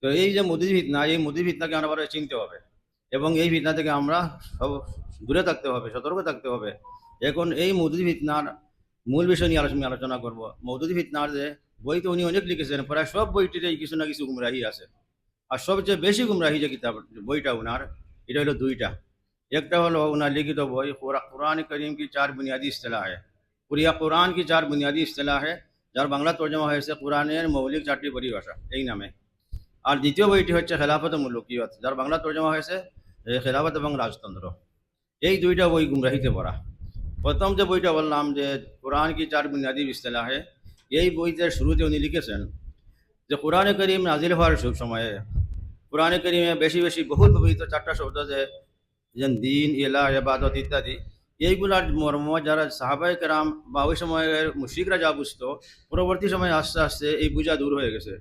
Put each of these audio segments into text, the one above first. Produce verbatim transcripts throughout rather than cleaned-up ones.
তো এই যে মৌদুদি ফিতনা, এই মৌদুদি ফিতনাকে আমরা বারবার চিনতে হবে এবং এই ফিতনা থেকে আমরা সব দূরে থাকতে হবে, সতর্ক থাকতে হবে। এখন এই মৌদুদি ফিতনার মূল বিষয় নিয়ে আলোচনা, আলোচনা করব। মৌদুদি ফিতনার যে বই, তো উনি অনেক লিখেছেন, প্রায় সব বইটিতেই কিছু না কিছু গুমরাহি আছে। আর সবচেয়ে বেশি গুমরাহি যে কিতাব, বইটা উনার, এটা হলো দুইটা। একটা হলো উনার লিখিত বই কোরা-, কোরআন করিম কি চার বুনিয়াদি ইস্তেলাহ হে, পুরিয়া কোরআন কি চার বুনিয়াদি ইস্তেলাহ হে, যার বাংলা তর্জমা হয়েছে কোরআনের মৌলিক চারটি পরিভাষা এই নামে। আর দ্বিতীয় বইটি হচ্ছে খেলাফত মুলুকিয়ত, যার বাংলা তর্জমা হয়েছে, এ, খেলাফত এবং রাজতন্ত্র। এই দুইটা বই গুমরাহিতে ভরা। প্রথম যে বইটা বললাম যে কোরআন কি চার বুনিয়াদি ইস্তেলাহ হে, এই বইতে শুরুতে উনি লিখেছেন যে কোরআনে করিম নাজিল হওয়ার সু-, সময়ে কোরআনে করিমে বেশি বেশি বহুল ব্যবহৃত চারটা শব্দ যে, যেমন দিন, ইলাহ, ইবাদত ইত্যাদি, এইগুলার মর্ম যারা সাহাবায়ে কেরাম বা ওই সময়ের মুশরিকরা যা বুঝতো, পরবর্তী সময়ে আস্তে আস্তে এই বুঝা দূর হয়ে গেছে।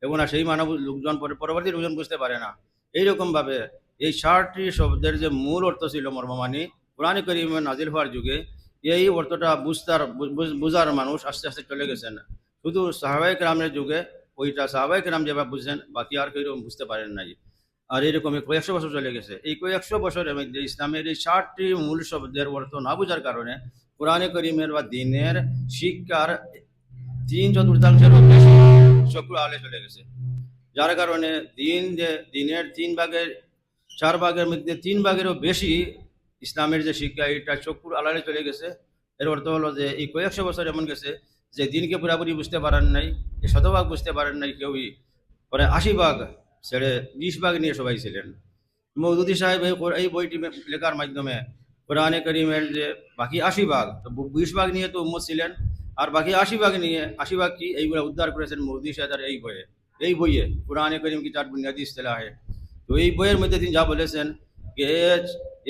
এখন আর সেই মানব লোকজন পরে, পরবর্তী লোকজন বুঝতে পারে না। এইরকম ভাবে এই চারটি শব্দের যে মূল অর্থ ছিল মর্মমানি, কোরআনে করিমে নাজিল হওয়ার যুগে এই অর্থটা বুঝতার, বু-, বুঝ-, বুঝার মানুষ আস্তে আস্তে চলে গেছেন। শুধু সাহাবায়ে কেরামের যুগে ওইটা সাহাবায়ে কেরাম যেভাবে বুঝছেন, বাকি আর কেউ এরকম বুঝতে পারেন নাই। আর এরকম কয়েকশো বছর চলে গেছে। এই কয়েকশো বছরের মধ্যে ইসলামের এই চারটি মূল শব্দের অর্থ না বুঝার কারণে কোরআনে করিমের বা দিনের শিক্ষার তিন চতুর্থাংশেরও বেশি চক্ষুর আড়ালে চলে গেছে, যার কারণে দিন যে, দিনের তিন ভাগের, চার ভাগের মধ্যে তিন ভাগেরও বেশি ইসলামের যে শিক্ষা, এটা চক্ষুর আড়ালে চলে গেছে। এর অর্থ হলো যে এই কয়েকশো বছর এমন গেছে যে দিনকে পুরাপুরি বুঝতে পারেন নাই, এই শতভাগ বুঝতে পারেন নাই কেউই। পরে আশি ভাগ ছেড়ে বিশ ভাগ নিয়ে সবাই ছিলেন। মৌদুদি সাহেব এই কোর-, এই বইটি মে-, লেখার মাধ্যমে কোরআনে করিমের যে বাকি আশি ভাগ, তো বু-, বিশ ভাগ নিয়ে তো উম্মত ছিলেন, আর বাকি আশি ভাগ নিয়ে, আশি ভাগ কি, এইগুলা উদ্ধার করেছেন মৌদুদি সাহেব তার এই বইয়ে, এই বইয়ে কোরআনে করিম কি চার বুনিয়াদি ইস্তেলাহ হে। তো এই বইয়ের মধ্যে তিনি যা বলেছেন যে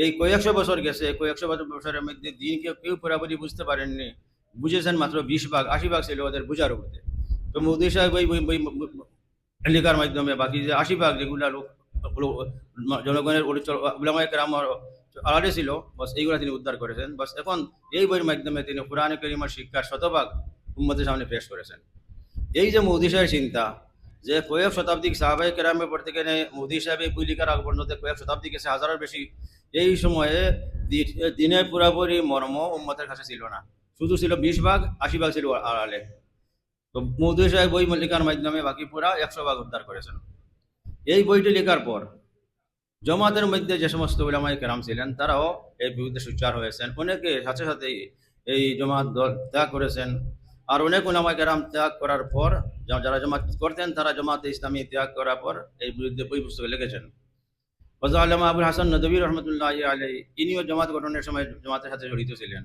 এই কয়েকশো বছর গেছে, কয়েকশো বছর, বছরের মধ্যে দিনকে কেউ পুরাপুরি বুঝতে পারেননি, বুঝেছেন মাত্র বিশ ভাগ, আশি ভাগ ছিল ওদের বুঝার উপরে। তো মৌদুদি সাহেব ওই বই, বই, বই, লেখার মাধ্যমে বাকি যে আশি ভাগ যেগুলা লোক, লোক, জনগণের উল-, চল-, উলামায়ে কেরাম আড়ালে ছিল, বাস এইগুলা তিনি উদ্ধার করেছেন। বাস এখন এই বইয়ের মাধ্যমে তিনি কোরআনে করিমের শিক্ষার শতভাগ উম্মতের সামনে পেশ করেছেন। এই যে মৌদুদি সাহেবের চিন্তা, যে কয়েক শতাব্দী সাহাবায়ে কেরামের পর থেকে নিয়ে মৌদুদি সাহেব এই বই লেখার আগ পর্যন্ত কয়েক শতাব্দী গেছে, হাজারের বেশি, এই সময়ে দি-, দিনের পুরাপুরি মর্ম উম্মতের কাছে ছিল না, শুধু ছিল বিশ ভাগ, আশি ভাগ ছিল আড়ালে। তো মৌদুদি সাহেব বই লেখার মাধ্যমে বাকি পুরা একশো ভাগ উদ্ধার করেছেন। এই বইটি লেখার পর জমাতের মধ্যে যে সমস্ত উলামায়ে কেরাম ছিলেন, তারাও এর বিরুদ্ধে সোচ্চার হয়েছেন। অনেকে সাথে সাথেই এই জমাত দল ত্যাগ করেছেন। আর অনেক উলামায়ে কেরাম ত্যাগ করার পর, যা-, যারা জমাত করতেন, তারা জমাতে ইসলামী ত্যাগ করার পর এই বিরুদ্ধে বই পুস্তক লিখেছেন। হযরত আল্লামা আবুল হাসান নদভী রহমতুল্লাহ আলাইহি, ইনিও জমাত গঠনের সময় জমাতের সাথে জড়িত ছিলেন।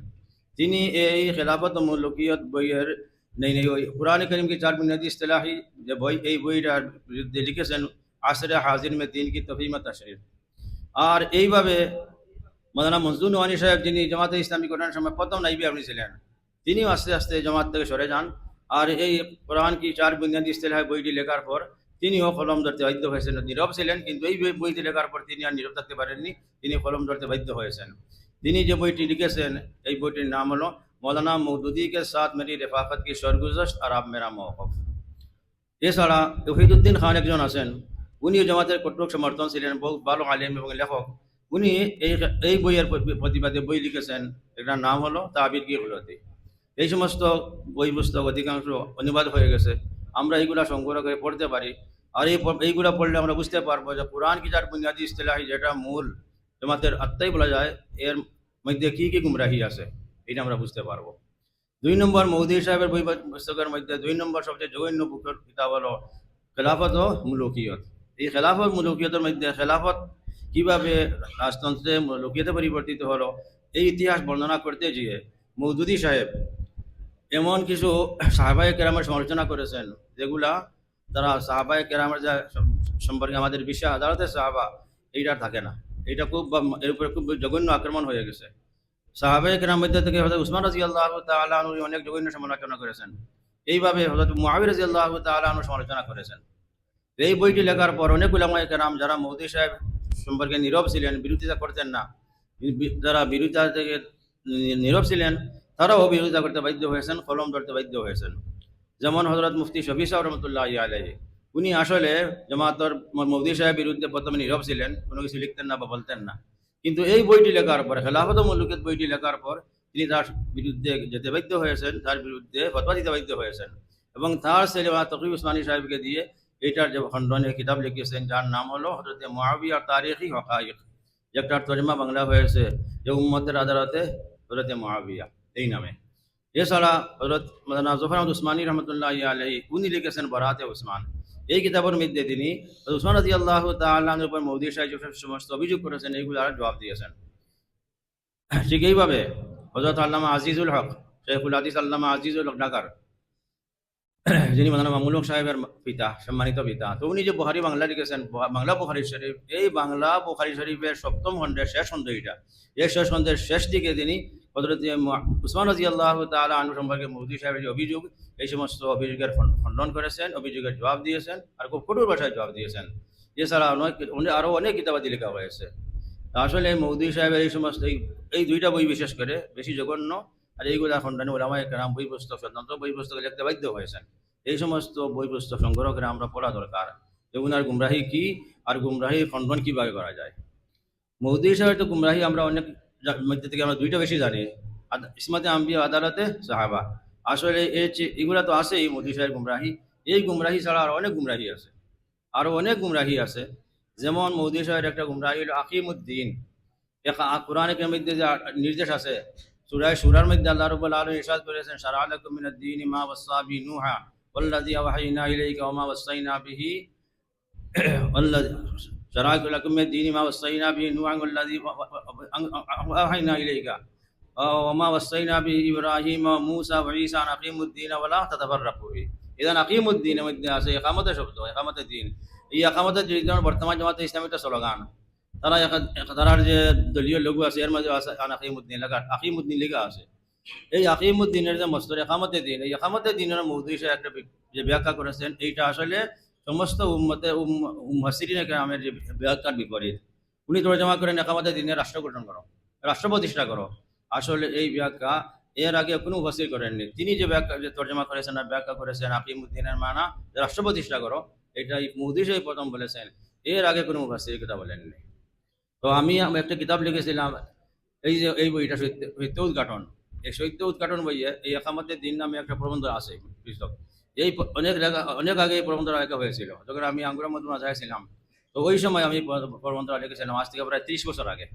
তিনি এই খেলাফত ও মুলুকিয়ত বইয়ের, নেই, নেই, ওই কোরআন করিম কি চার বুনিয়াদি ইস্তেলাহি যে বই, এই বইটার বিরুদ্ধে লিখেছেন আসরে হাজির মে দিন কি তফহিম তশরিহ। আর এইভাবে মৌলানা মজনু নোমানী সাহেব, যিনি জামাতে ইসলামী গঠনের সময় প্রথম নাইবে আমলি ছিলেন, তিনিও আস্তে আস্তে জামাত থেকে সরে যান। আর এই কোরআন কি চার বুনিয়াদি ইস্তেলাহ বইটি লেখার পর তিনিও কলম ধরতে বাধ্য হয়েছেন। নীরব ছিলেন, কিন্তু এই বই-, বইটি লেখার পর তিনি আর নীরব থাকতে পারেননি, তিনি কলম ধরতে বাধ্য হয়েছেন। তিনি যে বইটি লিখেছেন, এই বইটির নাম হলো মৌলানা মৌদুদি কে সাথ মেরি রেফাকত কি সরগুজশত আর আব মেরা মওকফ। এছাড়া ওহিদুদ্দিন খান একজন আছেন, উনিও জামাতের কট্টর সমর্থন ছিলেন, বহু ভালো আলেম এবং লেখক। উনি এই, এই বইয়ের প্র-, প্রতিবাদে বই লিখেছেন, এটার নাম হলো তাবির কি গলতি। এই সমস্ত বই পুস্তক অধিকাংশ অনুবাদ হয়ে গেছে, আমরা এইগুলা সংগ্রহ করে পড়তে পারি। আর এই প-, এইগুলা পড়লে আমরা বুঝতে পারবো যে কোরআন কি চার বুনিয়াদি ইস্তেলাহি, যেটা মূল জামাতের আত্মাই বলা যায়, এর মধ্যে কি কি গুমরাহি আছে, এটা আমরা বুঝতে পারবো। দুই নম্বর, মৌদুদি সাহেবের বই পুস্তকের মধ্যে দুই নম্বর সবচেয়ে জঘন্য বুকের কিতাব হলো খেলাফত ও মুলুকিয়ত। এই খেলাফত মুলুকিয়তের মধ্যে খেলাফত কিভাবে রাজতন্ত্রে মুলুকিয়তে পরিবর্তিত হলো, এই ইতিহাস বর্ণনা করতে গিয়ে মৌদুদি সাহেব এমন কিছু সাহাবায়ে কেরামের সমালোচনা করেছেন, যেগুলা তারা সাহাবায়ে কেরামের যে সম্পর্কে আমাদের বিশ্বে হাজারাতে সাহাবা, এইটা থাকে না। এটা খুব, এর উপরে খুব জঘন্য আক্রমণ হয়ে গেছে। সাহাবায়ে কেরাম মধ্যে থেকে হযরত উসমান রাদিয়াল্লাহু তাআলা আনহু অনেক জঘন্য সমালোচনা করেছেন। এইভাবে হযরত মুআবিয়া রাদিয়াল্লাহু তাআলা আনহু সমালোচনা করেছেন। এই বইটি লেখার পর অনেক উলামায়ে কেরাম যারা মৌদুদি সাহেব সম্পর্কে নীরব ছিলেন, বিরোধিতা করতেন না, বি-, যারা বিরোধিতা থেকে নী-, নীরব ছিলেন, তারাও বিরোধিতা করতে বাধ্য হয়েছেন, কলম ধরতে বাধ্য হয়েছেন। যেমন হযরত মুফতি শফি সাহেব রহমতুল্লাহ আলাইহি, উনি আসলে জামাতর ম-, মৌদুদী সাহেবের বিরুদ্ধে প্রথমে নীরব ছিলেন, কোনো কিছু লিখতেন না বা বলতেন না। কিন্তু এই বইটি লেখার পর, খেলাফত ও মুলুকিয়ত বইটি লেখার পর, তিনি তার বিরুদ্ধে যেতে বাধ্য হয়েছেন, তার বিরুদ্ধে ফতোয়া দিতে বাধ্য হয়েছেন। এবং তার ছেলে মৌলানা তকি উসমানী সাহেবকে দিয়ে এইটার যে খণ্ডনে কিতাব লিখেছেন, যার নাম হলো হযরতে মুআবিয়ার তারিখী হকাইক, যেটার তর্জমা বাংলা হয়েছে যে উম্মতের আদালতে হযরতে মুআবিয়া, এই নামে। এছাড়া হযরত মাওলানা জফর আহমদ উসমানী রহমতুল্লাহ আলাইহি, উনি লিখেছেন বরাতে উসমান। এই কিতাবের মধ্যে তিনি হযরত উসমান রাদিয়াল্লাহু তাআলা আনহুর উপর মৌদুদী সাহেব যে সমস্ত অভিযোগ করেছেন, এইগুলার জবাব দিয়েছেন। ঠিক এইভাবে হযরত আল্লামা আজিজুল হক, শেখুল হাদিস আল্লামা আজিজুল হক ঢাকার, যিনি মাওলানা মামুনুল হক সাহেবের পিতা, সম্মানিত পিতা, তো উনি যে বুখারী বাংলা লিখেছেন, বা-, বাংলা বুখারী শরীফ, এই বাংলা বুখারী শরীফের সপ্তম খণ্ডের শেষ খণ্ড এটা। এই শেষ খণ্ডের শেষ দিকে তিনি হযরত মু-, উসমান রাদিয়াল্লাহু তাআলা আনহু সম্পর্কে মৌদুদী সাহেবের যে অভিযোগ, এই সমস্ত অভিযোগের খণ্ড-, খণ্ডন করেছেন, অভিযোগের জবাব দিয়েছেন, আর খুব কঠোর ভাষায় জবাব দিয়েছেন। এছাড়া অনেক, অনেক, আরো অনেক কিতাবাদি লেখা হয়েছে। তা আসলে এই মৌদুদী সাহেবের এই সমস্ত, এই, এই দুইটা বই বিশেষ করে বেশি জঘন্য, আর এইগুলা খণ্ডনে ওলামায়ে কেরাম বই পুস্তক, স্বতন্ত্র বই পুস্তক লিখতে বাধ্য হয়েছেন। এই সমস্ত বই পুস্তক সংগ্রহ করে আমরা পড়া দরকার যে উনার গুমরাহি কি, আর গুমরাহি খণ্ডন কিভাবে করা যায়। মৌদুদী সাহেবের তো গুমরাহি আমরা অনেক জা-, মধ্যে থেকে আমরা দুইটা বেশি জানি, আদ-, ইসমাতে আম্বিয়া, আদালতে সাহাবা। আসলে এই যে এগুলা তো আছেই মৌদুদী সাহেবের গুমরাহি, এই গুমরাহি ছাড়া আর অনেক গুমরাহি আছে, আরো অনেক গুমরাহি আছে। যেমন মৌদুদী সাহেবের একটা গুমরাহি হলো আকিমুদ্দিন। এক আ-, কোরআনে কারিমের মধ্যে যে আ-, নির্দেশ আছে, সূরা শুরার মধ্যে আল্লাহ রাব্বুল আলামিন ইরশাদ করেছেন, "শারাআ লাকুম মিনাদ দীনি মা ওয়াসসা বিহি নূহা ওয়াল্লাযী আওহাইনা ইলাইকা ওয়া মা ওয়াসসাইনা বিহি, ওয়াল্লাযী, শারাআ লাকুম মিনাদ দীনি মা ওয়াসসাইনা বিহি নূহা ওয়াল্লাযী ওয়া, ওয়া, ওয়া, আং-, আং-, আং-, আওহাইনা ইলাইকা, ওয়া, ওয়া মা ওয়াসসাইনা বিহি ইব্রাহিমা ওয়া মূসা ওয়া ঈসা আন আকিমুদ দীনা ওয়া লা তাতাফাররাকু ফীহি।" ইযান আকিমুদ্দিনের মধ্যে আছে একামতের শব্দ, একামতে দ্বীন। এই একামতে দ্বীন বর্তমান জামাতে ইসলামীর একটা স্লোগান। তারা এক-, এক-, তারার যে দলীয় লোগো আছে, এর মাঝে আছে আন আকিমুদ্দিন লেখা, আকিমুদ্দিন লেখা আছে। এই আকিমুদ্দিনের যে মসদর একামতে দ্বীন, এই একামতে দ্বীনের মৌদুদী সাহেব একটা বি-, যে ব্যাখ্যা করেছেন, এইটা আসলে সমস্ত উম্মতে উম-, মুফাসসিরিনে কেরামের যে ব্যাখ্যার বিপরীত। উনি তর্জমা করেন একামতে দ্বীনের রাষ্ট্র গঠন করো, রাষ্ট্র প্রতিষ্ঠা করো। আসলে এই ব্যাখ্যা এর আগে কোনো মুফাসসির করেননি। তিনি যে ব্যাখ্যা, যে তর্জমা করেছেন আর ব্যাখ্যা করেছেন আকিমুদ্দিনের মানা যে রাষ্ট্র প্রতিষ্ঠা করো, এটা এই মৌদুদী সাহেব প্রথম বলেছেন, এর আগে কোনো মুফাসসির কথা বলেননি। তো আমি আম-, একটা কিতাব লিখেছিলাম, এই যে এই বইটা সত্য, সত্য উদ্ঘাটন, এই সত্য উদ্ঘাটন বইয়ে এই একামতে দ্বীন নামে একটা প্রবন্ধ আছে পুস্তক। এই প-, অনেক লেখা, অনেক আগে এই প্রবন্ধটা লেখা হয়েছিল, যখন আমি আঙ্গুরা মধ্যে মাঝে ছিলাম। তো ওই সময় আমি প্র-, প্রবন্ধটা লিখেছিলাম, আজ থেকে প্রায় ত্রিশ বছর আগে।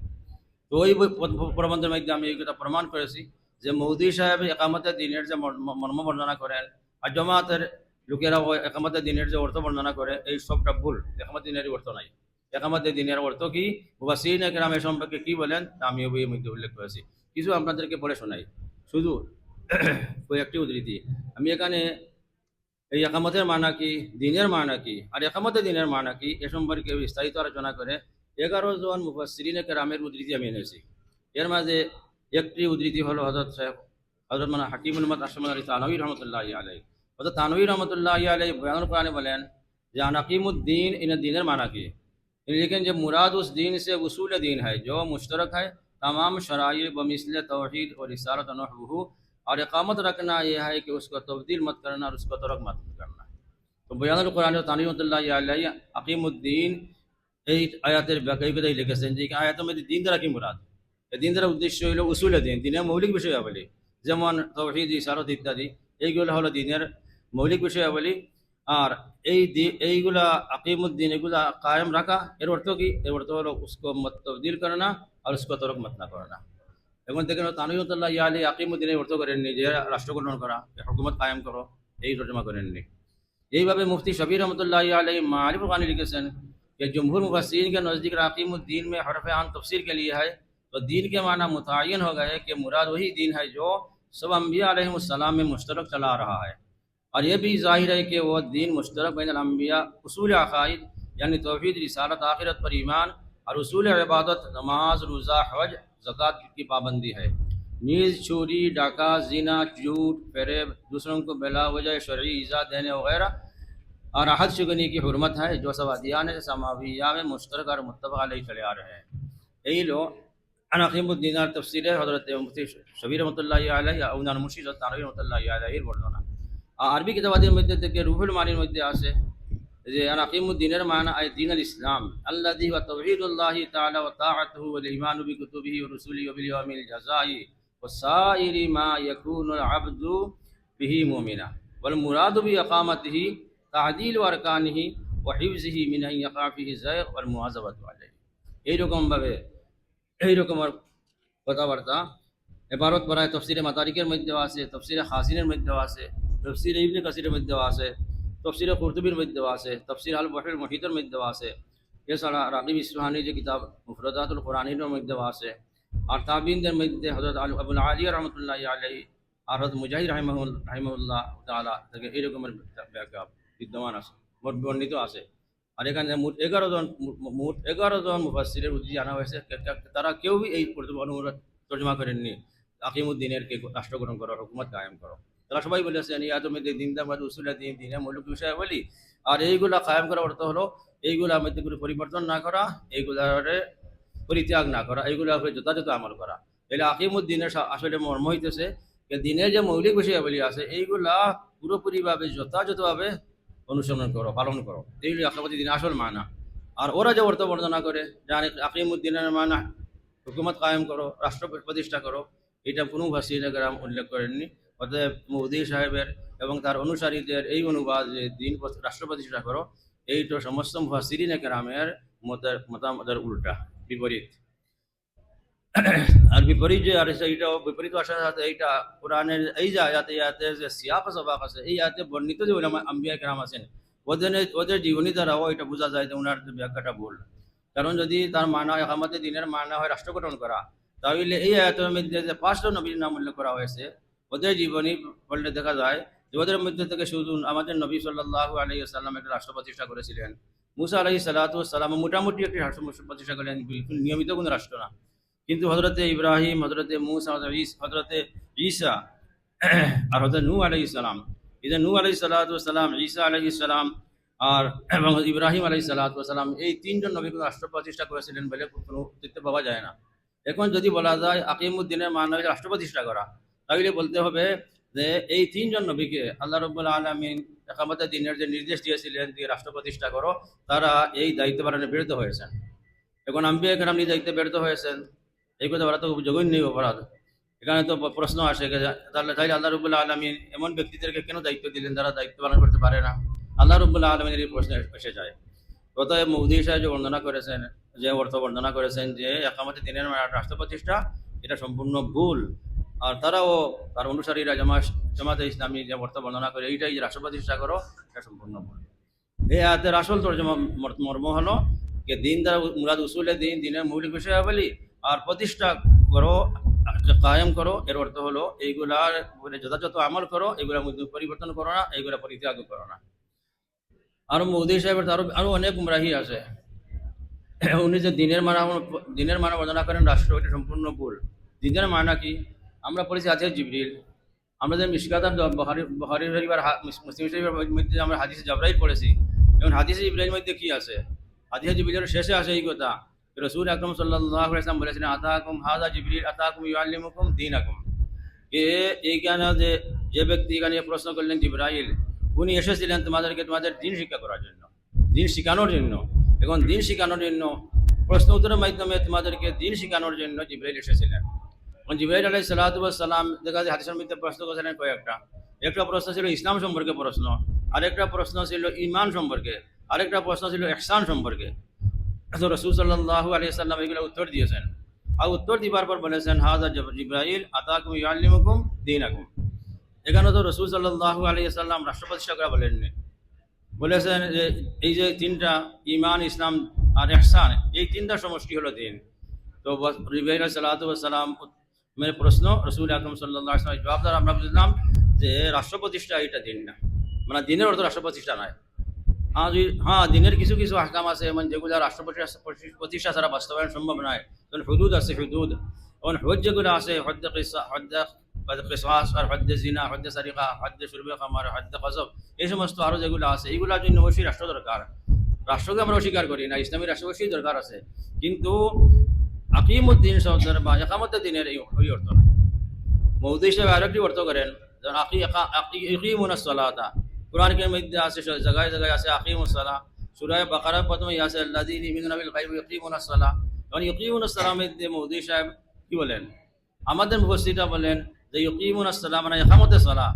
তো ওই বই, প-, প-, প্রবন্ধের মধ্যে আমি এই কথা প্রমাণ করেছি যে মৌদুদী সাহেব একামতে দ্বীনের যে মর্ম, মর্ম বর্ণনা করেন, আর জমাতের লোকেরা ওই একামতে দ্বীনের যে অর্থ বর্ণনা করে, এই সবটা ভুল, একামতে দ্বীনের অর্থ নাই। একামতে দ্বীনের অর্থ কি, মুফাসসিরিনে কেরাম এ সম্পর্কে কি বলেন, তা আমি ওই বইয়ের মধ্যে উল্লেখ করেছি। কিছু আপনাদেরকে পড়ে শোনাই, শুধু কয়েকটি উদ্ধৃতি। আমি এখানে এই একামতের মানা কি, দ্বীনের মানা কি, আর একামতে দ্বীনের মানা কি, এ সম্পর্কে বিস্তারিত আলোচনা করে এগারো জন মুফাসসিরিনে কেরামের উদ্ধৃতি আমি এনেছি। এর মাঝে একটি উদ্ধৃতি হলো হযরত শেখ, হযরত মাওলানা হাকিমুল উম্মত আশরাফ আলী থানভী রহমতুল্লাহি আলাইহি। হযরত থানভী রহমতুল্লাহি আলাইহি বয়ানুল কোরআনে বলেন যে, "আন আকিমুদ্দিন", ইনি দ্বীনের মানা কি? তিনি লিখেন যে, "मुराद उस दीन से उसूल दीन है जो मुश्तरक है तमाम शराई बमिसल तौहीद व रिसालत व नहवुहु, और इकामत रखना यह है कि उसको तब्दील मत करना और उसको तर्क मत करना।" তো বয়ানুল কোরআনে থানভী রহমতুল্লাহি আলাইহি আকিমুদ্দিন এই আয়াতের ব্যাখ্যায় এই কথাই লিখেছেন যে এই আয়াতের মধ্যে দ্বীন দ্বারা কি মুরাদ? এই দ্বীন দ্বারা উদ্দেশ্য হইল উসুলে দ্বীন, দ্বীনের মৌলিক বিষয়াবলী, যেমন তৌহিদ, রিসালত ইত্যাদি, এইগুলো হলো দ্বীনের মৌলিক বিষয়াবলী। আর এই দি-, এইগুলা আকিমুদ্দিন, এগুলা কায়েম রাখা, এর অর্থ কি? এর অর্থ হলো উসকো মত তবদিল করনা আর উসকো তরক মত না করনা। এখন দেখেন, থানভী রহমতুল্লাহ আলী আকিমুদ্দিনের অর্থ করেননি যে রাষ্ট্র গঠন করা, হুকুমত কায়েম করো, এই তর্জমা করেননি। এইভাবে মুফতি শফি রহমতুল্লাহ আলী মারিফুল কানি লিখেছেন যে জমহুর মুফাসসিরিন কে নজদীক আকিমুদ্দিন মে হরফে আন তফসিল কে লিয়ে হ্যায়, তো দ্বীন কে মানা মুতায়্যিন হো গয়ে কি মুরাদ ওহি দ্বীন হ্যায় জো সব আম্বিয়া আলাইহিমুস সালাম মে মুশতারাক চলা আ রহা হ্যায়। और ये भी जाहिर है कि वो दीन मुश्तरक बैन अल अंबिया उसूल अकाइद, यानी तौहीद, रिसालत, आखिरत पर ईमान और उसूल इबादत, नमाज, रोज़ा, हज, ज़कात की पाबंदी है। नीज चोरी, डाका, जिना, झूठ, फरेब, दूसरों को बिला वजह शरई ईज़ा देने वगैरह और अहद शिकनी की हुर्मत है, जो सब अदियान समाविया में मुश्तरक और मुत्तफक अलैह चले आ रहे हैं। এই হলো আন আকিমুদ্দিন আর তফসিরে হযরত মুফতি শফি রহমতুল্লাহ আলাইহি আর ওনার মুর্শিদ হযরত থানভী রহমতুল্লাহ আলাইহির বর্ণনা। আর আরবি কিতাবাদির মধ্যে থেকে রুহুল মানির মধ্যে আছে, যে আর আকিমুদ্দিনের মানা আই দিন আল ইসলাম, আল্লাযী হুয়া তাওহীদুল্লাহি তাআলা ওয়া তাআতুহু ওয়াল ঈমানু বিকুতুবিহি ওয়া রুসুলিহি ওয়া বিল ইয়াউমিল জাযাই ওয়া সাইরি মা ইয়াকুনুল আবদু বিহি মুমিনা, ওয়াল মুরাদু বি ইকামাতিহি তা'দিলু আরকানিহি ওয়া হিফযিহি মিন আন ইয়াকা ফিহি যায়গ ওয়াল মুওয়াযাবাতু আলাইহি। এইরকম ভাবে, এই রকমর কথাবার্তা এবারত প্রায় তফসিরে মাদারিকের মধ্যেও আছে, তফসিরে খাজিনের মধ্যেও আছে, তফসিরে ইবনে কাসিরের মধ্যেও আছে, তফসিরে কুরতুবির মধ্যেও আছে, তফসির আল বাহরুল মুহিতের মধ্যেও আছে। এছাড়া রাগিব ইসফাহানি যে কিতাব মুফরাদাতুল কোরআনির মধ্যেও আছে। আর তাবিনদের মধ্যে হযরত আল-, আবুল আলী রহমতুল্লাহ আলাইহি আর হযরত মুজাহিদ রাহিমাহুল-, রাহিমাহুল্লাহ তাআলা থেকে এই রকমের ব্যাখ্যা বিদ্যমান আছে, বর্ণিত আছে। আর এখানে মোট এগারো জন, মোট এগারো জন মুফাসসিরের উদ্ধৃতি আনা হয়েছে। কে-, কে-, তারা কেউই এই তর্জমা অনুবাদ, তর্জমা করেননি, "আকিমুদ্দিনের কে রাষ্ট্র গঠন করো, হুকুমত কায়েম করো।" তারা সবাই বলেছেন, "এই আয়াতের মধ্যে দিন, তার মধ্যে উসুলে দিন, দিনের মৌলিক বিষয়াবলী, আর এইগুলা কায়েম করার অর্থ হলো এইগুলার মধ্যে কোনো পরিবর্তন না করা, এইগুলারে পরিত্যাগ না করা, এইগুলার উপরে যথাযথ আমল করা।" তাহলে আকিমুদ্দিনের সা-, আসলে মর্ম হইতেছে যে দিনের যে মৌলিক বিষয়াবলী আছে, এইগুলা পুরোপুরিভাবে যথাযথভাবে অনুসরণ করো, পালন করো। এই হলো আকিমুদ্দিনের আসল মানা। আর ওরা যে অর্থ বর্ণনা করে, যে আকিমুদ্দিনের মানা হুকুমত কায়েম করো, রাষ্ট্র প্রতিষ্ঠা করো, এটা কোনো মুফাসসিরিনে কেরাম উল্লেখ করেননি। অতএব মৌদুদী সাহেবের এবং তার অনুসারীদের এই অনুবাদ যে দিন প্রতি-, রাষ্ট্র প্রতিষ্ঠা করো, এইটা সমস্ত মুফাসসিরিনে কেরামের মতের, মতামতের উল্টা, বিপরীত। আর বিপরীত যে, আর এইটা বিপরীত আসার সাথে এইটা কোরআনের এই যে আয়াতে, আয়াতে যে সিয়াক সাবাক আছে, এই আয়াতে বর্ণিত যে উলামা আম্বিয়া কেরাম আছেন, ওদের, ওদের জীবনী দ্বারাও এটা বোঝা যায় যে ওনার যে ব্যাখ্যাটা ভুল। কারণ যদি তার মানা, একামতে দিনের মানা হয় রাষ্ট্র গঠন করা, তাহলে এই আয়াতের মধ্যে যে পাঁচজন নবীর নাম উল্লেখ করা হয়েছে, ওদের জীবনী পড়লে দেখা যায় যে ওদের মধ্যে থেকে শুধু আমাদের নবী সাল্লাল্লাহু আলাইহি ওয়াসাল্লাম একটা রাষ্ট্র প্রতিষ্ঠা করেছিলেন। মুসা আলাইহিস সালাতু ওয়াস সালাম মোটামুটি একটি রাষ্ট্র প্রতিষ্ঠা করলেন, বিলকুল নিয়মিত কোনো রাষ্ট্র না। কিন্তু হযরতে ইব্রাহিম, হযরতে মুসা, হযরতে ঈস-, হযরতে ঈসা, আর হযরতে নূহ আলাইহিস সালাম, এই যে নূহ আলাইহিস সালাতু ওয়াস সালাম, ঈসা আলাইহিস সালাম, আর এবং ইব্রাহিম আলাইহিস সালাতু ওয়াস সালাম, এই তিনজন নবী কোনো রাষ্ট্র প্রতিষ্ঠা করেছিলেন বলে কোনো তথ্য পাওয়া যায় না। এখন যদি বলা যায় আকিমুদ্দিনের মানা হইল রাষ্ট্র প্রতিষ্ঠা করা, তাহলে বলতে হবে যে এই তিনজন নবীকে আল্লাহ রাব্বুল আলামিন একামতে দিনের যে নির্দেশ দিয়েছিলেন, যে রাষ্ট্র প্রতিষ্ঠা করো, তারা এই দায়িত্ব পালনে ব্যর্থ হয়েছেন। এখন আম্বিয়া কেরাম নিজ দায়িত্বে ব্যর্থ হয়েছেন, এই কথা বলা তো খুব জঘন্য অপরাধ। এখানে তো প-, প্রশ্ন আসে যে তাহলে, তাহলে আল্লাহ রাব্বুল আলামিন এমন ব্যক্তিদেরকে কেন দায়িত্ব দিলেন যারা দায়িত্ব পালন করতে পারে না? আল্লাহ রাব্বুল আলামিনের এই প্রশ্ন এসে যায়। অতএব মৌদুদী সাহেব যে বর্ণনা করেছেন, যে অর্থ বর্ণনা করেছেন যে একামতে দিনের মানা রাষ্ট্র প্রতিষ্ঠা, এটা সম্পূর্ণ ভুল। আর তারাও, তার অনুসারীরা জামা-, জামাতে ইসলামী যে অর্থ বর্ণনা করে, এইটাই যে রাষ্ট্র প্রতিষ্ঠা করো, এটা সম্পূর্ণ ভুল। এই আয়াতের আসল তর্জমা মর-, মর্ম হলো যে দিন দ্বারা উ-, মুরাদ উসুলে দিন, দিনের মৌলিক বিষয়াবলী, আর প্রতিষ্ঠা করো, কায়েম করো, এর অর্থ হলো এইগুলার উপরে যথাযথ আমল করো, এগুলার মধ্যে পরিবর্তন করো না, এইগুলা পরিত্যাগ করো না। আরো মৌদুদী সাহেবের তো আরো, আরো অনেক গুমরাহি আছে। উনি যে দিনের মানা, দিনের মানা বর্ণনা করেন রাষ্ট্র, এটা সম্পূর্ণ ভুল। দিনের মানা কি? আমরা পড়েছি হাদিসে জিবরিল, আমরা যে মিশকাত আর বুখারী, বুখারী শরীফ আর হা-, মুস-, মুসলিম শরীফের মধ্যে আমরা হাদিসে জাবরাইল পড়েছি, এবং হাদিসে জিবরাইল মধ্যে কি আছে? হাদিসে জিবরিলের শেষে আছে এই কথা, রসুল আকরাম সাল্লাল্লাহু আলাইহি ওয়াসাল্লাম বলেছিলেন, "আতাকুম হাযা জিবরিল আতাকুম ইউআল্লিমুকুম দীনাকুম।" যে এইখানে যে, যে ব্যক্তি এখানে প্রশ্ন করলেন জিবরাইল, উনি এসেছিলেন তোমাদেরকে তোমাদের দিন শিক্ষা করার জন্য, দিন শিখানোর জন্য। এখন দিন শিখানোর জন্য প্রশ্ন উত্তরের মাধ্যমে তোমাদেরকে দিন শিখানোর জন্য জিবরাইল এসেছিলেন। এখন জিবরাইল আলাইহিস সালাতু ওয়াস সালাম দেখা যায় হাদিসের মধ্যে প্রশ্ন করেছিলেন কয়েকটা। একটা প্রশ্ন ছিল ইসলাম সম্পর্কে প্রশ্ন, আরেকটা প্রশ্ন ছিল ঈমান সম্পর্কে, আরেকটা প্রশ্ন ছিল ইহসান সম্পর্কে। তো রসুল সাল্লাল্লাহু আলাইহি ওয়াসাল্লাম এগুলো উত্তর দিয়েছেন। আর উত্তর দিবার পর বলেছেন, "হাযা জিব-, জিবরাইল আতাকুম ইউআল্লিমুকুম দীনাকুম।" এখানে তো রসুল সাল্লাল্লাহু আলাইহি ওয়াসাল্লাম রাষ্ট্র প্রতিষ্ঠা করা বলেননি, বলেছেন যে এই যে তিনটা, ঈমান, ইসলাম আর ইহসান, এই তিনটা সমষ্টি হলো দিন। তো বস-, জিবরাইল আলাইহিস সালাতু ওয়াস সালাম মানে প্রশ্ন, রসুল আকরাম সাল্লাল্লাহু আলাইহি ওয়াসাল্লাম জবাব দ্বারা আমরা বুঝলাম যে রাষ্ট্র প্রতিষ্ঠা এটা দিন না, মানে দিনের অর্থ রাষ্ট্র প্রতিষ্ঠা নয়। হ্যাঁ, যদি, হ্যাঁ, দিনের কিছু কিছু আহকাম আছে, মানে যেগুলো রাষ্ট্র প্রতিষ্ঠা, প্রতিষ্ঠা ছাড়া বাস্তবায়ন সম্ভব নয়। যেমন হুদুদ আছে, হুদুদ, যেমন হদ যেগুলো আছে, হদ্দে কিসা-, হদ্দে কিসাস আর হদ্দে জিনা, হদ্দে সারিকা, হদ্দে শুরবে খামার, হদ্দে গজব, এই সমস্ত আরো যেগুলো আছে, এইগুলোর জন্য অবশ্যই রাষ্ট্র দরকার। রাষ্ট্রকে আমরা অস্বীকার করি না, ইসলামী রাষ্ট্র অবশ্যই দরকার আছে, কিন্তু আকিমুদ্দিন শব্দের বা একামতে দিনের এই, ওই অর্থ না। মৌদুদী সাহেব আরেকটি অর্থ করেন, যেমন আকি-, আকা-, আকি-, ইকিমুনাস সালাতা, কোরআন কারীমের মধ্যে আছে, স-, জায়গায় জায়গায় আছে আকিমুস সালাহ। সূরা বাকারার প্রথমেই আছে আল্লাযীনা ইউমিনুনা বিল গায়বি ওয়া ইয়াকিমুনাস সালাহ। কারণ ইয়াকিমুনাস সালাহ মধ্যে মৌদুদী সাহেব কি বলেন? আমাদের মুফাসসিররা বলেন যে ইয়াকিমুনাস সালাহ মানে একামতে সালাহ।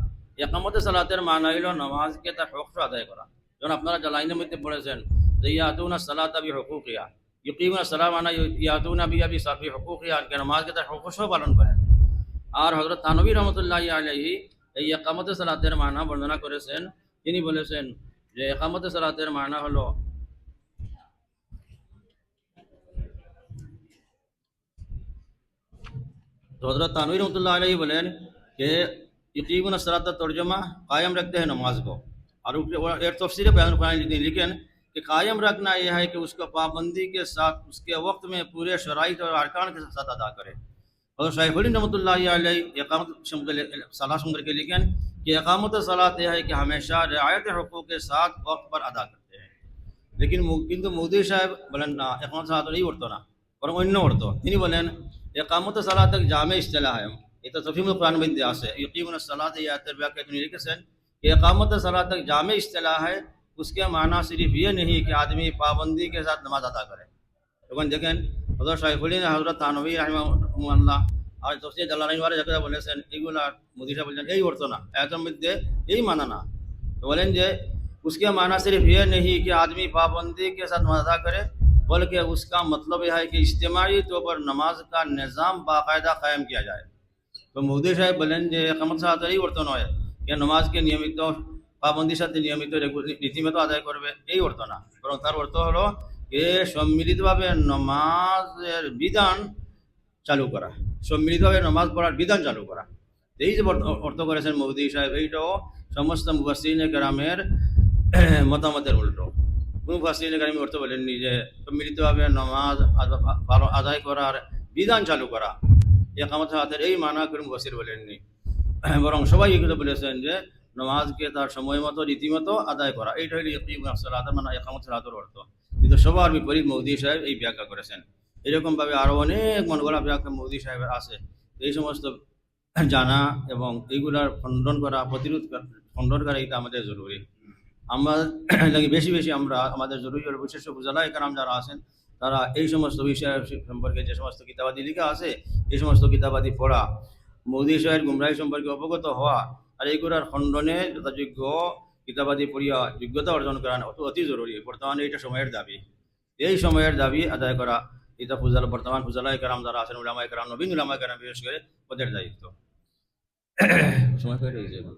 একামতে সালাতের মানা হইল নামাজকে তার হক সহ আদায় করা। যেমন আপনারা জালালাইনের মধ্যে পড়েছেন যে ইয়াতুনাস সালাতা বিহুকুকিহা। ইয়াকিমুনাস সালাহ মানে ইউ-, ইয়াতুনা বিহা বি সা-, বিহুকুকিহা, নামাজকে তার হক সহ পালন করেন। আর হযরত থানবী রহমতুল্লাহি আলাইহি এই একামতে সালাতের মানা বর্ণনা করেছেন, তিনি বলেছেন যে একামতে সালাতের মানা হলো, হযরত থানবী রহমতুল্লাহ আলাইহি বলেন যে ইকিমুনাস সালাত তর্জমা কায়েম রাখতে হয় নমাজ কো। আর উপরে ওরা এর তফসিরে বয়ান কোরআন যদি লিখেন कि कायम रखना यह है कि उसको पाबंदी के साथ उसके वक्त में पूरे शराइत और अरकान के साथ अदा करे। হযরত শাইখুদ্দিন রহমতুল্লাহ আলাইহি একামত সম্পর্কে লে-, সালাত সম্পর্কে লিখেন कि একামত সালাত यह है कि हमेशा रियायत हुकूक के साथ वक्त पर अदा करते हैं। लेकिन मु-, কিন্তু মৌদুদী সাহেব বলেন না, একামত সালাত এই অর্থ না, বরং অন্য অর্থ। তিনি বলেন, একামত সালাত এক জামে ইস্তেলাহ है। এটা তফহিমুল কোরআন মধ্যে আছে। ইকিমুনাস সালাত এই আয়াতের ব্যাখ্যায় তিনি লিখেছেন कि একামত সালাত এক জামে ইস্তেলাহ है, उसके माना सिर्फ ये नहीं कि आदमी पाबंदी के साथ नमाज अदा करे। এখন দেখেন, হযরত শাইখুদ্দিন, হযরত থানবী রাহিমাহুল্লাহ আর তফসির জালালাইন ওয়ারে যেটা বলেছেন, এগুলা মৌদুদী সাহেব বলছেন এই অর্থ না, আয়াতের মধ্যে এই মানা না। তো বলেন যে उसके माना सिर्फ ये नहीं कि आदमी पाबंदी के साथ नमाज अदा करे, बल्कि उसका मतलब यह है कि इज्तिमाई तौर पर नमाज का निज़ाम बाकायदा कायम किया जाए। তো মৌদুদী সাহেব বলেন যে একামত সালাতের এই অর্থ নয় যে নমাজকে নিয়মিত পাবন্দির সাথে নিয়মিত রেগু-, রীতিমতো আদায় করবে, এই অর্থ না, বরং তার অর্থ হলো যে সম্মিলিতভাবে নমাজের বিধান চালু করা, সম্মিলিতভাবে নমাজ পড়ার বিধান চালু করা। এই যে অর্থ, অর্থ করেছেন মৌদুদী সাহেব, এইটাও সমস্ত মুফাসসিরিনে কেরামের মতামতের উল্টো। কোন মুফাসসিরিনে কেরাম অর্থ বলেননি যে সম্মিলিতভাবে নমাজ আদ-, পালন, আদায় করার বিধান চালু করা, একামত সালাতের এই মানা কোনো মুফাসসির বলেননি। বরং সবাই এই কথা বলেছেন যে নমাজকে তার সময় মতো রীতিমতো আদায় করা, এইটা হইল ইকিমুস সালাত, মানে একামত সালাতের অর্থ। কিন্তু সবার বিপরীত মৌদুদী সাহেব এই ব্যাখ্যা করেছেন। এরকম ভাবে আরো অনেক মনগড়া ব্যাখ্যা মৌদুদী সাহেবের আছে। এই সমস্ত জানা এবং এইগুলার খণ্ডন করা, প্রতিরোধ করা, খণ্ডন করা, এটা আমাদের জরুরি। আমরা লাগে বেশি বেশি আমরা আমাদের জরুরি হলো বিশেষ করে ফুজালায়ে কেরাম যারা আছেন, তারা এই সমস্ত বিষয় সম্পর্কে যে সমস্ত কিতাবাদি লেখা আছে, এই সমস্ত কিতাবাদি পড়া, মৌদুদী সাহেবের গুমরাহি সম্পর্কে অবগত হওয়া, আর এইগুলার খণ্ডনে যথাযোগ্য কিতাবাদি পড়িয়া যোগ্যতা অর্জন করা অতি, অতি জরুরি। বর্তমানে এটা সময়ের দাবি। এই সময়ের দাবি আদায় করা, এটা ফুজাল-, বর্তমান ফুজালায়ে কেরাম যারা আছেন, উলামায়ে কেরাম, নবীন উলামায়ে কেরাম বিশেষ করে ওদের দায়িত্ব। সময় হয়ে রয়েছে এখন।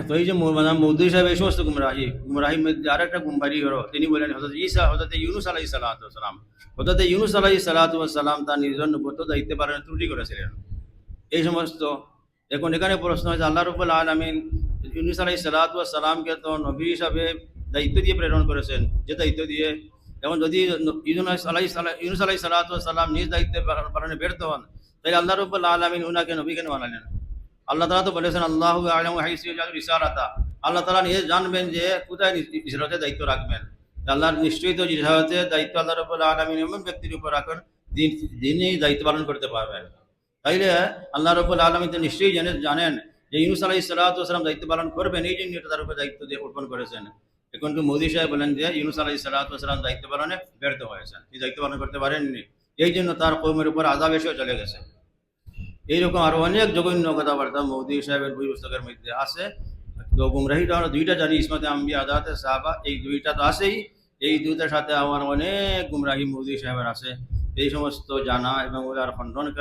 তো এই যে মৌলানা মৌদুদী সাহেব এই সমস্ত গুমরাহি, গুমরাহির মধ্যে আর একটা গুমরাহি হলো, তিনি বলেন হযরত ঈসা, হযরত ইউনুস আলাইহিস সালাতু ওয়াস সালাম, হযরত ইউনুস আলাইহিস সালাতু ওয়াস সালাম তার নিজের নবুয়ত দায়িত্ব পালনে ত্রুটি করেছিলেন। এই সমস্ত এখন এখানে প্রশ্ন হয় যে আল্লাহ রাব্বুল আলামিন ইউনুস আলাইহিস সালাতু ওয়াস সালামকে তো নবী হিসাবে দায়িত্ব দিয়ে প্রেরণ করেছেন, যে দায়িত্ব দিয়ে, এখন যদি ইউনুস আলাইহিস সালা-, ইউনুস আলাইহিস সালাতু ওয়াস সালাম নিজ দায়িত্বে পালন-, পালনে ব্যর্থ হন, তাহলে আল্লাহ রাব্বুল আলামিন উনাকে নবী কেন বানালেন? আল্লাহ তাআলা তো বলেছেন, "আল্লাহু আ'লামু হাইসু ইয়াজআলু রিসালাতা।" আল্লাহ তাআলা নিজে জানবেন যে কোথায় নি-, রিসালতের দায়িত্ব রাখবেন। আল্লাহর নিশ্চয়ই তো রিসালতের দায়িত্ব আল্লাহ রাব্বুল আলামিন এমন ব্যক্তির উপর রাখেন, যিনি, যিনি দায়িত্ব পালন করতে পারবেন। তাইলে আল্লাহ রাব্বুল আলামিন তো নিশ্চয়ই জানে-, জানেন যে ইউনুস আলাইহিস সালাতু ওয়াস সালাম দায়িত্ব পালন করবেন, এই জন্য এটা তার উপর দায়িত্ব দিয়ে অর্পণ করেছেন। এখন তো মৌদুদী সাহেব বলেন যে ইউনুস আলাইহিস সালাতু ওয়াস সালাম দায়িত্ব পালনে ব্যর্থ হয়েছেন, তিনি দায়িত্ব পালন করতে পারেননি, এই জন্য তার কওমের উপর আযাব এসেও চলে গেছে। এইরকম আরো অনেক জঘন্য কথাবার্তা মৌদুদী সাহেবের বই পুস্তকের মধ্যে আছে। তো গুমরাহিটা আমরা দুইটা জানি, ইসমাতে আম্বিয়া, আদাতে সাহাবা, এই দুইটা তো আছেই। এই দুইটার সাথে আমার অনেক গুমরাহি মৌদুদী সাহেবের আছে। এই সমস্ত জানা এবং ওরা খণ্ডন